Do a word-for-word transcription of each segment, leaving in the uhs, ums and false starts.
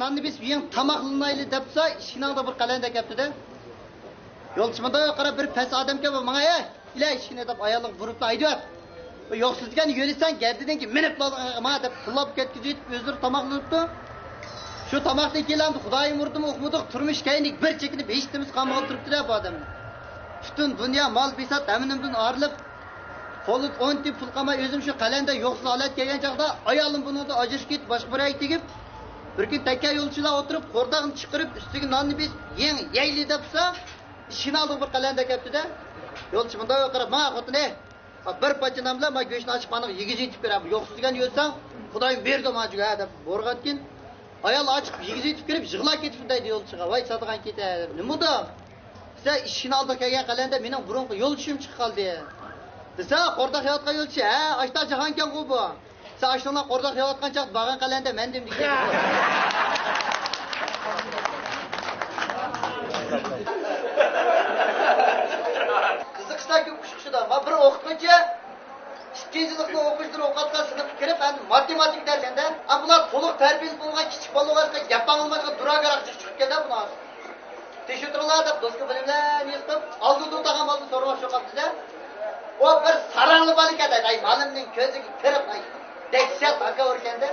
ناننى بېسىپ يېڭى تاماقلىنايلى دەپسا، ئىشىكنىڭ ئالدىغا بىر قەلەندەر كەپتۇ-دە. يولچى مۇنداق قاراپ، بىر پەس ئادەمكەن بۇ، ماڭا، ھەي، ئىلە ئىشىكنى دەپ ئايالىغا بۇرۇپلا ھەيدەپ. يوقسۇز دېگەن يۆلىسەڭ گەددىدىن كېيىن مىنىپ بولىدىغان ماڭا دەپ تىللاپ كەتكۈزۈۋېتىپ ئۆزلىرى تاماقلىنىپتۇ. شۇ تاماقتىن كېيىن ئۇخۇدايىم ئۇردىمۇ ئۇقمىدۇق، تۇرمۇش كەينىگە بىر چېكىنىپ ھېچ نېمىسى قالمىغىلى تۇرۇپتۇ-دە بۇ ئادەمنىڭ. پۈتۈن دۇنيا مال بىسات ھەممىنىڭدىن ئايرىلىپ، قولىدا ئون تىيىن پۇل قالماي ئۆزۈم شۇ قەلەندەر يوقسۇز ھالەتكە كەلگەن چاغدا ئايالىم بۇنىڭدىن ئاجرىشىپ كېتىپ باشقا بىر ئەيگە تېگىپ، بىر كۈنى تەككە يولچىلار ئولتۇرۇپ قورداقنى چىقىرىپ ئۈستىگە ناننى بېسىپ يېڭى يەيلى دەپسا، ئىشىكنىڭ ئالدىغا بىر قەلەندەر كەپتۇ-دە. يولچى مۇنداق قاراپ، ماڭا خوتۇنى، بىر پاچا نان بىلەن مانا گۆشنى ئاچىقىپ مانا يېگۈزۈۋېتىپ بېرە، يوقسۇز دېگەن يۆلىسەڭ خۇدايىم بېرىدۇ مانا جۈگە دەپ بورغانتىكىن، ئايال ئاچىقىپ يېگۈزۈۋېتىپ كىرىپ يىغلاپ كېتىپتۇ دەيدۇ يولچىغا، ۋاي ساتىدىغان كېتە دەپ. نېمە بولدۇ؟ دېسە، ئىشىكنىڭ ئالدىغا كەلگەن قەلەندەر مېنىڭ بۇرۇنقى يولدىشىم چىقىپ قالدى دېسە، قورداق يەۋاتقان يولچى، ھە، ئاشتا جاھانكەنغۇ بۇ. سەن ئاشۇنداق قورداق يەۋاتقان چاغدا بارغان قەلەندەر مەندىم دېگەن. قىزىقىشلار كۆپ ئۇچرىشىدۇ. مانا بىر ئوقۇتقۇچى ئىككىنچى يىللىقنىڭ ئوقۇغۇچىلىرى ئوقۇۋاتقان سىنىپقا كىرىپ، ئەمدى ماتېماتىكا دەرسىدە، ئا، بۇلار تولۇق تەربىيەلىك بولغان كىچىك بالا بولغاچقا گەپ ئاڭلىمايدىغان دۇراگەر ئاقچىق چىقىپ كەلدى بۇلار. تىكىشىۋېتىڭلار دەپ دوسكا بىلىملەرنى يىغىپ، ئالدىدا ئولتۇرغان بالىدىن سورىماقچى بولۇپ قاپتۇ-دە. ئۇ بىر ساراڭلا بالا ئىكەن، ئاي، مالىمنىڭ كۆزىگە كىرىپ، ئاي، دەھشەت ھاكا ئۇركەندە.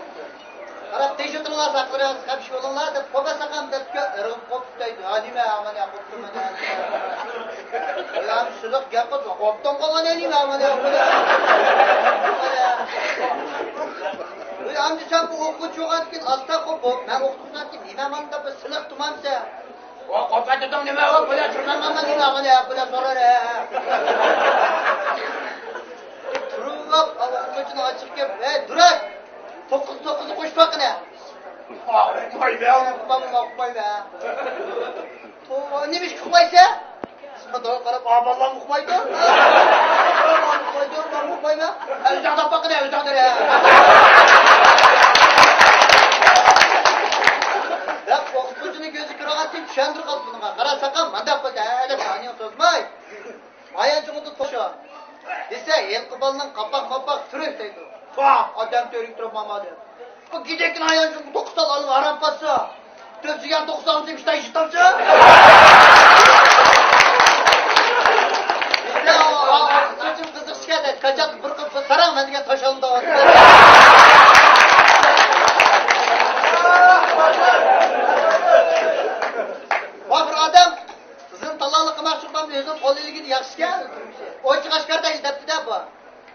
قاراپ تىكىشىۋېتىڭلار، ساقلىرىڭىز خەپ ئىش بولۇڭلار دەپ، قوپا ساقام دەپ، ئىرغىپ قوپتايدۇ. ھا، نېمە، مانا قوپتۇم، مانا. ئۇيام سىلىق گەپ قىلسا، قوپتۇڭغۇ، مانا نېمە، مانا. ئۇيام دېسەم، بۇ ئوقۇغۇچى بولغاندىكىن ئاستا قوپ، مەن ئوقۇتقۇچىدىن نېمە مانا دەپ سىلىق تۇمامسەن. ۋا قوپايتىدىڭ نېمە ۋا بۇلار شۇنداق مانا نېمە مانا بۇلار سورار ھە. تۇرۇپ ئاۋۇ قوچىنى ئاچىقىپ كەپ، ھەي دۇرات، توققۇز توققۇزنى قوشۇپ باققىنە. ئۇقمايمەن. ئۇقمايمەن، ئۇقمايمەن. توۋا، نېمە ئىش ئۇقمايسەن؟ سىزگە توغرا قاراپ، ئا بالام ئۇقمايدۇ. ئۇقمايدۇ، بالام ئۇقمايمەن. ئۆزۈڭ دەپ باققىنە، ئۆزۈڭ دەپ. دەپ ئوقۇتقۇچىنىڭ كۆزى كىرىۋالغانتى چۈشەندۈرۈپ قالدى بۇنىڭغا. قارا ساقال مانداق قىلدى، ھە دەپ ئانىڭ سوزماي. ئايان چوڭىدا توشا دېسە، ھېلىقى بالىنىڭ قاپاق-ماپاق تۈرۈك دەيدۇ. پاھ، ئادەم تۈرۈك تۇرۇپ ماما دەپ. بۇ گىدەكنى ئايان چوڭ توققۇز تال ئالىپ ھارام پاتسا، تۆت يۈز يۈەن توققۇز تال ئالسا، ئىشتان يىتتالچا. بىزدە ئا-، ئا-، ئا-، قىزىقىشكەن دەيدۇ. كاچاتنى بىر قىلىپ ساراڭ مەن دېگەن تاش ئالدى. ۋاي بىر ئادەم قىزىنى تاللانلىق قىلماقچى بولغان ئۆزىنىڭ قول ئىلىكىنى ياخشىكەن، ئوچۇق ئاشكارا دەيدۇ دەپتۇ-دە بۇ.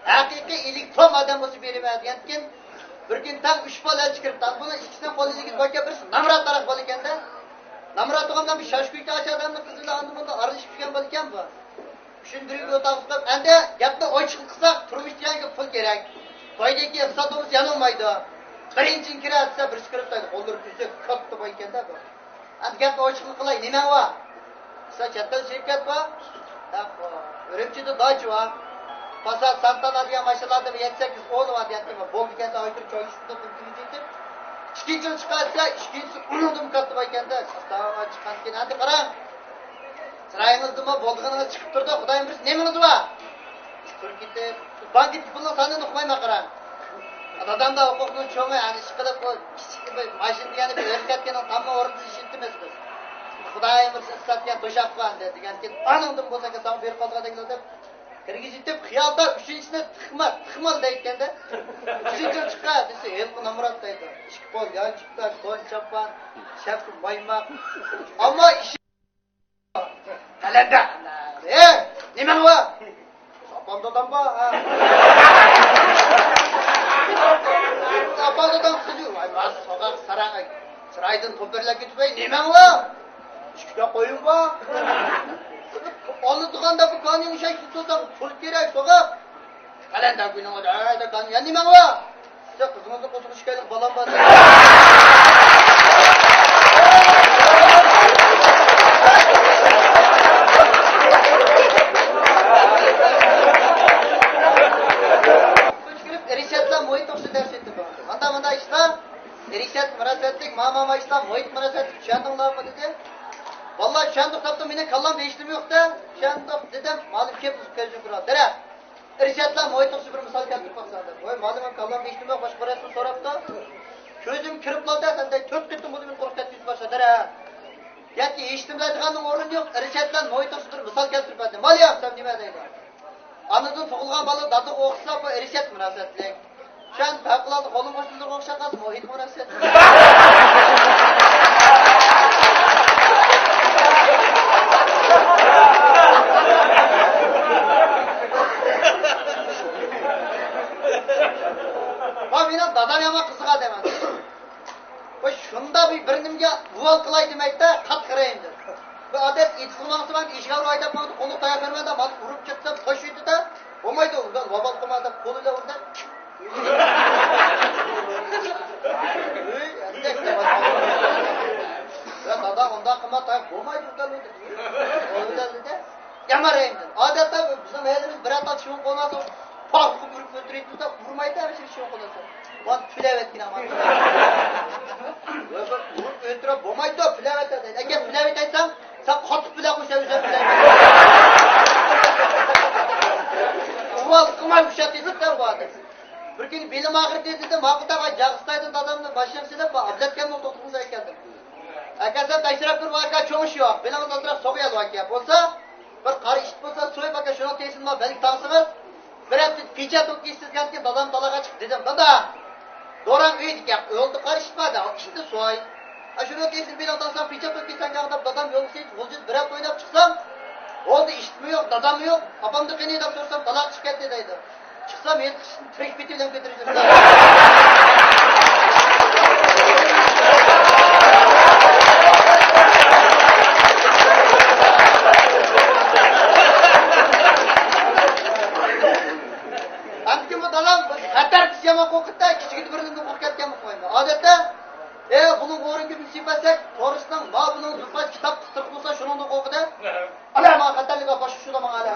ھەقىقىي ئىلىك توم ئادەم بولسا بېرىمەن دېگەنتىكىن، بىر كۈنى تاڭ ئۈچ بالا ئەلچى كىرىپتۇ. بۇنىڭ ئىككىسىنىڭ قول ئىلىكى باركەن، بىرسى نامرات تاراق بالا ئىكەن-دە. نامرات بولغان بىلەن بىر شاش كۈيكە ئاشۇ ئادەمنىڭ قىزى بىلەن ئاندىن مۇندىن ئارىلىشىپ كەلگەن بالا ئىكەن بۇ. ئۈچىنچى بىرىگە ئوتاق تۇتۇپ، ئەمدى گەپنى ئوچۇق قىلساق، تۇرمۇش دېگەنگە پۇل كېرەك. تويدىكى ئىقتىساد بولمىسا يانىلمايدۇ. بىرىنچى كىرە دېسە، بىرسى كىرىپ تۇرىدۇ. قوللىرى ئۈزۈك، كاتتا بويكەن-دە بۇ. ئەمدى گەپنى ئوچۇقلۇق قىلاي، نېمەڭ بار؟ دېسە، چەت ئەل شىركەت بار. ئۈرۈمچىدە داچا بار. پاسات، سانتانا دېگەن ماشىنىلاردا بىر يەتتە سەككىز ئون بار دېگەنتى. بولدى كەلسە ئايتۇرۇپ چاي ئىچىپ تۇرۇپ ئىككىنچى يىل چىقارسا، ئىككىنچىسى ئۇنىڭدىن كاتتا بار ئىكەن-دە. ئىستاغا چىققاندىن كېيىن، ئەمدى قاراڭ. چىرايىڭىزدىنمۇ بولىدىغىنىڭىز چىقىپ تۇرىدۇ، خۇدايىم بىلسۇن، نېمىڭىز بار؟ تۇرۇپ كېتىپ، بانكىدىكى پۇلنىڭ سانىنى ئۇقمايمەن، قاراڭ. دادامدا ھوقۇقنىڭ چوڭى، ئەنە ئىشقىلىپ، ئۇ كىچىك بىر ماشىنا دېگەننى بىر ئۆرۈپ كەتكەننىڭ تاممىغا ئورۇندىن ئىشلىتىمىز بىز. خۇدايىم بىلسۇن، ئىقتىساد دېگەن توشاپ قالدى دېگەنكىن، ئانىڭدىن بولسا ساڭا بېرىپ قالىدىغان دەيدۇ دەپ، كىرگۈزۈۋېتىپ، خىيالدا ئۈچىنچىسىنى تىقما، تىقمال دەيدىكەن-دە. ئۈچىنچى چىققان دېسە، ھېلىقى نامرات دەيدۇ. ئىككى پول يانچۇقتا، كونا چاپان، شەپكە مايماق. ئەمما ئىش قەلەندەر. ئەي، نېمەڭ بار؟ ئاپام دادام بار. ھە. ئاپام دادام قىزى. ۋاي، ۋاي، سوغۇق ساراڭ. چىرايدىن توپۇرلاپ كېتىپ، ئەي، نېمەڭ بار؟ ئىككىتا قويۇم بار. ئالىدىغاندا بۇ كانىيىڭ شەي سۈت سوزاڭ، پۇل كېرەك، سوغۇق. قەلەندەر گۈلۈڭ ئۆدە، ئۆدە كان، يا نېمەڭ بار؟ سىزگە قىزىڭىزنى قوشۇپ ئىشكەنلىك بالام بار. كىرىپ ئىرشادلار مۇھىت توغرىسىدا دەرس ئۆتتۈم. مانداق، مانداق ئىشلار، ئىرشاد مۇناسىۋەتلىك، ما، ما، ما ئىشلار، مۇھىت مۇناسىۋەتلىك، چۈشەندىڭلارمۇ دېدى. بالىلار چۈشەندۇق دەپتۇ، مېنىڭ كاللام بېشىم يوق-دە، چۈشەندۇق دېدىم، مالىم كېلىپ كۆزۈم كۆرۈۋالدى. دەرەخ. ئىرشادلار مۇھىت توغرىسىدا بىر مىسال كەلتۈرۈپ باقساڭ دەپ. ۋاي، مالىم كاللام بېشىم يوق، باشقا بىر نەرسىنى سوراپتۇ. كۆزۈم كىرىپ قالدى، سەن دەي تۆت قېتىم بولدى، مېنى قورقۇتۇپ كەتتى يۈز باشقا دەرە. يەتتە ھېچنېمە دەيدىغاننىڭ ئورنى يوق، ئىرشەتلەر نويتۇرسىدۇر، مىسال كەلتۈرۈپ بەردى. مالىيا، سەن نېمە دەيدۇ؟ ئانىدىن تۇغۇلغان بالا دادىغا ئوخشىسا، بۇ ئىرشەت مۇناسىۋەتلىك. شۇ ئەمدى پەۋقۇلئاددە قولۇمغا ئۇچۇرلىرىغا ئوخشاپ قالسا، مۇھىت مۇناسىۋەتلىك. ۋا مېنىڭ دادام يامان قىزىقا دەيمەن. ۋاي شۇنداق بىر، بىر نېمىگە ئۇۋال قىلاي دېمەيدىدە، قاتتىق رەھىمدىن. بۇ ئادەت ئېتىزغا ماڭسا ماڭدى، ئېشىك ئالدىغا ھەيدەپ ماڭدى، قولىغا تاياق بەرمەيدۇ، مانا ئۇرۇپ چىقسام تاش ئۆتىدە، بولمايدۇ، ئۇدال ۋابال قىلما دەپ قولى بىلەن ئۇردى. ئۆي، ئەسلەك دەپ. يا دادا، ئۇنداق قىلما، تاياق بولمايدۇ، ئۇدال ئۇردى. قولى بىلەن ئۇردى. يامان رەھىمدىن. ئادەتتە بىزنىڭ ھەيدىمىز بىر ئاتال شۇڭغۇن قوناسا، پاق قىلىپ ئۇرۇپ ئۆلتۈرەيتتى دېسە، ئۇرمايدۇ، ھەمىشە شۇڭغۇن قوناسا. مانا تۈلەۋەتكىنە مانا. ئۇرۇپ ئۆلتۈرۈپ بولمايدۇ، تۈلەۋەتە دەيدۇ. ئەگەر تۈلەۋېتەيسەن، سەن قاتتىق تۈلەپ قوي، سەن ئۆزۈڭ تۈلەپ. ئۇۋال قىلماي ئۇششاق تېزلىكتە بۇ ئادەم. بىر كۈنى بېلىم ئاغرىدى دېدىم، ماقۇلدا مەن جاغىستايدىن دادامنى ماشىنىغا سېلىپ، ئابلەتكەن بولدۇق، توختىمىز ئەكەلدىم. ئەكەلسەم، تەكشۈرۈپ بىر ۋاكا چوڭ ئىش يوق. بېلىڭىز ئازراق سوغۇيالىۋاكە. بولسا، بىر قارا ئىت بولسا، سويۇپ ئاكا، شۇنىڭ تېشىدىن بىر بەلگە تاڭسىڭىز، بىرەر پىچە توكى ئىشسىزگەنكىن دادام تالاغا چىقتى دېدىم. دادا، دورام ئۆيدىكەن، يولدا قارا ئىت بار دە، ئىتنى سوي. ئا، شۇنىڭ تېشىدىن بېلىڭ تاڭساڭ، پىچە توكى سەن دەپ دادام يولغا سېلىپ غۇلجىدىپ بىرەر ئويناپ چىقسام، بولدى، ئىتمۇ يوق، داداممۇ يوق، ئاپامدا قېنى دەپ سورىسام، تالاغا چىقىپ كەتتى دەيدۇ. چىقسام، ھېلىقى ئىشتىن تىرىك پېتى بىلەن كۆتۈرۈپ يۈرسە. ئەمدىكى بۇ دادام خەتەر دېسە يامان قورقىدۇ، كىچىكىدە بىر نېمىدىن قورقۇپ كەتكەن بولسا. ئادەتتە، ئە، بۇنىڭغا ئورۇن كۆپ نېسىپ ئەتسەك، تورۇسنىڭ ما بۇنىڭ زۇپاس كىتاب قىستۇرۇق بولسا، شۇنىڭدىن قورقىدۇ. ئانا، ماڭا خەتەرلىك بار، باشقا شۇدا ماڭا ھەلە.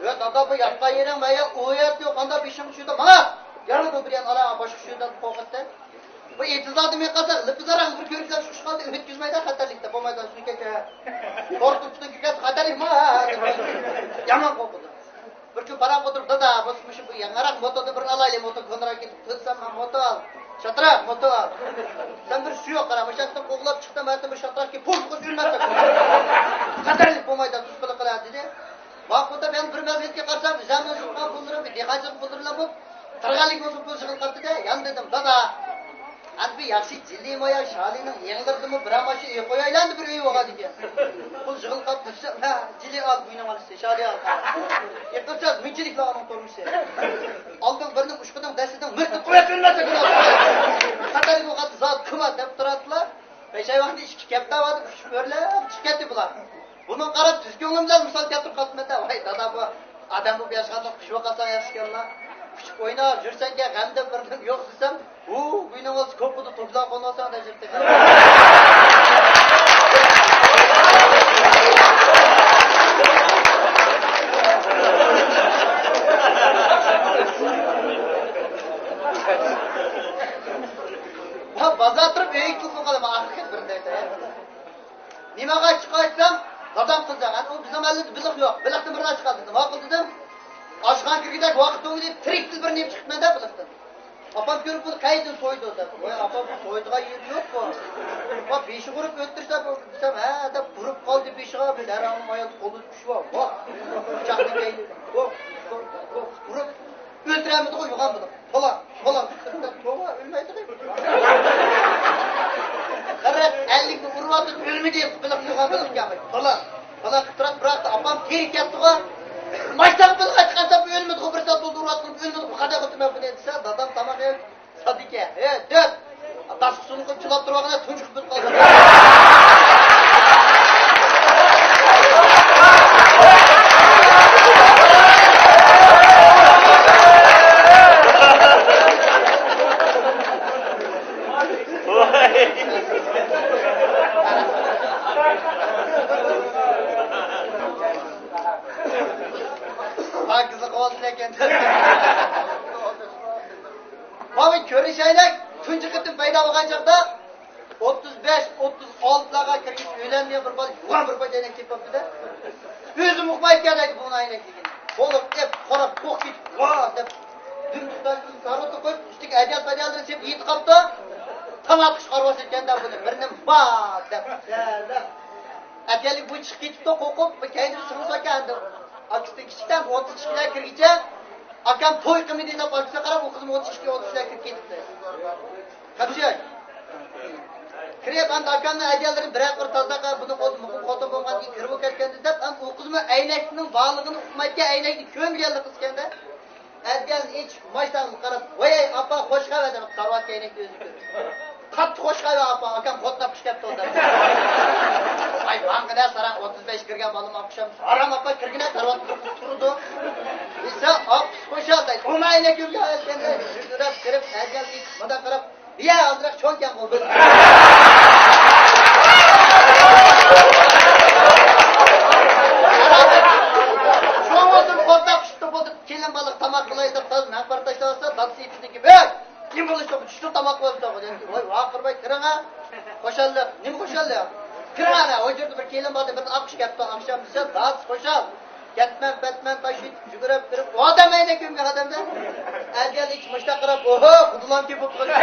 يا دادا، بۇ ياتقان يېرىڭ مەيە، ئۇ يەردە يوق، ئاندا بېشىڭ شۇدا ماڭا. يەنە بۇ بىر يان ئالا باشقا شۇدا قورقۇتتى. بۇ ئېتىزلاردا مېقاسا، لىپىزاراق بىر كۆرۈپ قالسا، ئۇچقاندا ئۆتكۈزمەيدۇ، خەتەرلىكتە بولمايدۇ، شۇنى كەچە. قورقۇپ شۇنى كۆرگەن خەتەرلىك ماڭا، ھە، ھە، دەپ. يامان قورقىدۇ. بىر كۈن پاراڭ ئولتۇرۇپ، دادا، بولسا مۇشۇ بۇ يېڭىراق موتورنى بىر ئالايلى، موتور كونىراك كېتىپ، تۈزسەم، ھە، موتور ئال. شاتراق، موتور ئال. سەن بىر سۇيۇق قارا، مۇشۇ يەردىن قوغلاپ چىقتىم، ھەتتا بىر شاتراق كېلىپ، پۇل قوش ئۆلمەپتۇ. خەتەرلىك بولمايدۇ، تۇز قىلىق قىلە، دېدى. ماقۇل دەپ، يەنە بىر مەزگىلگە قارىسام، ئۆزەمنىڭ يىغقان پۇللىرىم، دېھقانچىلىق پۇللىرىم بىلەن بۇ، قىرىق ئەللىك بولسا پۇل يىغىلىپ قاپتۇ-دە، يەنە دېدىم، دادا، ئەنە بىر ياخشى جىلى مايا شالىنىڭ يېڭىلىرىدىمۇ بىرەر ماشىنا ئۆي قويايلى ئەمدى بىر ئۆي بولغان ئىكەن. پۇل يىغىلىپ قاپتۇ دېسەم، ھە، جىلى ئال، بۇينۇڭ ئالىسى، شالى ئال. يېقىنسىز مۇنچىلىكلا ئۇنىڭ تۇرمۇشى. ئالدىڭ بىرنى ئۇشقىدىڭ، دەسسىدىڭ، مىرقىپ قويۇپ ئۆلمەسلىك لازىم. خەتەرلىك بولغان زات كىما دەپ تۇراتلا. بەش ئاي ۋاقىتتا ئىككى كەپتە باردا ئۇچۇپ ئۆرلەپ چىقىپ كەتتى بۇلار. بۇنىڭغا قاراپ تۈز كۆڭلۈم بىلەن مىسال كەلتۈرۈپ قاپتىمەن-دە، ۋاي دادا، بۇ ئادەم بولۇپ ياشىغاندا قۇشۇپ قالساڭ ياخشىكەنلا. ئۇچۇپ ئويناپ يۈرسەڭكى غەمدىن بىردىن يوق دېسەم، ھۇ، بۇينۇڭ ئالىسى كوپىدا توپىلاپ قونۇۋالساڭ دەپ يۈرۈپتۇ. ۋا بازار تۇرۇپ ئۆيگە كېلىپ قالىمەن ئاخىرى بىر دەيدۇ. نېمىغا چىقاي دېسەم، دادام قىزى، ئەنە ئۇ بىزنىڭ مەھەللىدە بېلىق يوق، بېلىقتىن بىر نەرسە چىقار دېدى. ماقۇل دېدىم. ئاشخانا كىرگۈدەك ۋاقىت بولدى، تىرىك بىر نېمە چىقىپتىمەن-دە بېلىقتىن. ئاپام كۆرۈپ، بۇنى قەيەردىن سويدۇ دەپ. ۋاي ئاپام، بۇ سويىدىغان يېرى يوققۇ. ۋا بېشىغا ئۇرۇپ ئۆلتۈرسە بولدى دېسەم، ھە دەپ ئۇرۇپ قالدى بېشىغا، بىر دەرھال ئايال قولىدا كۈچ بار. ۋا پىچاقنى كەينىدىن، ۋا، ۋا، ۋا، ئۇرۇپ ئۆلتۈرەلمىدىغۇ يوغان بۇنى. بالا، بالا، توۋا، ئۆلمەيدىغۇ. قارا، ئەللىكنى ئۇرۇۋاتىدۇ، ئۆلمىدى، بېلىق يوغان بېلىق كەلمەيدۇ. بالا، بالا قىلىپ تۇراتتى، بىراق ئاپام تېرىك كەتتىغۇ. ماشتاق بېلىق ئاچقاندا بۇ ئۆلمىدىغۇ، بىر سائەت بولدى ئۇرۇۋاتقىلى، ئۆلمىدى، بۇ قانداق ئۆلتۈرمەك بۇنى دېسە، دادام تاماق يەپ، سادىكە، ھە، دۆت! داسقا سۇنى قويۇپ چىلاپ تۇرۇۋالغان، تۇنجۇقۇپ كېتىپ قالدى. پاكىزلىق بولسۇن ئەكەن. ماۋۇ كۆرۈشەيلىك، تۇنجى قېتىم پەيدا بولغان چاغدا ئوتتۇز بەش، ئوتتۇز ئالتىلارغا كىرگەن ئۆيلەنمىگەن بىر بالا، يوغان بىر بالا ئەينەك كېلىپ قاپتۇ-دە. ئۆزىمۇ ئۇقمايدىكەن دەيدۇ بۇنىڭ ئەينەكلىكىنى. بولۇپ، ئېپ، قاراپ، قورقۇپ كېتىپ، ۋا دەپ، دۈم تۇتاشتىن سارۋىتى قويۇپ، ئۈستىگە ئەجەل پەجەللىرىنى سېلىپ يېتىپ قاپتۇ. تاماق ئىشقا ئارىلاشقاندا بۇنى بىر نېمە بار دەپ. ئەتىگەنلىك بۇ چىقىپ كېتىپتۇ، قورقۇپ، بۇ كەينىدىن سىڭىپ ئاكا ئەمدى. ئاكىسى كىچىكتە ئوتتۇز ئىككىلەر كىرگىچە ئاكام توي قىلمىدى دەپ ئاكىسىغا قاراپ، ئۇ قىزمۇ ئوتتۇز ئىككى، ئوتتۇز ئۈچلەر كىرىپ كېتىپتۇ. قاپشاي. كىرىپ ئەمدى ئاكامنىڭ ئەجەللىرىنى بىرەر قۇر تازىلاپ، بۇنى قويدۇم، مۇقىم خوتۇن بولغاندىن كېيىن كىرىپ كەتكەندە دەپ، ئەمدى ئۇ قىزمۇ ئەينەكنىڭ بارلىقىنى ئۇقمايتتى، ئەينەكنى كۆرمىگەنلىك قىز ئىكەندە. ئەتىگەن ئىچ ماشتاغا قاراپ، ۋاي ئاپا، خوش خەۋەر دەپ، كارىۋاتقا ئەينەكنى ئۆزى كۆرۈپ. قاتتىق خوش خەۋەر ئاپا، ئاكام خوتۇن ئاپقۇچ كەپتۇ دەپ. ۋاي ماڭغىنە ساراڭ، ئوتتۇز بەش كىرگەن بالام ئاپقۇچام. ھارام ئاپا كىرگىنە، كارىۋاتتا تۇرىدۇ. دېسە، ئاپىسى خۇشال دەيدۇ. ئۇمايلى كۈلگە ئەلكەندە، يۈگۈرۈپ كىرىپ، ئەجەل ئىچ مۇنداق قاراپ، يا ئازراق چوڭكەن بولدى. چوڭ بولدۇم، خوتۇن ئاپقۇچ بولدۇم. كېلىن بالىغا تاماق قىلاي دەپ، تازا مەن قارا تاشلاۋاتسا، دادىسى ئېتىزدىكى بىر كىم بولۇشتۇق، چۈشتە تاماق بولۇپتۇ. ۋاي، ۋاقىرماي كىرىڭە. خۇشاللىق، نېمە خۇشاللىق؟ كىرىڭە، ئۇ يەردە بىر كېلىن باردى، بىر ئاپقۇچ كەپتۇ، ئاخشام دېسە، دادىسى خۇشال. كەتمەن، پەتمەن، تاشۇ يۈگۈرۈپ كىرىپ، ئادەم ئەينەك كۆمگەن ئادەمدە. ئەجەل ئىچ مۇشتاق قاراپ، ئوھو، خۇدىلام كېپىپ قالدى.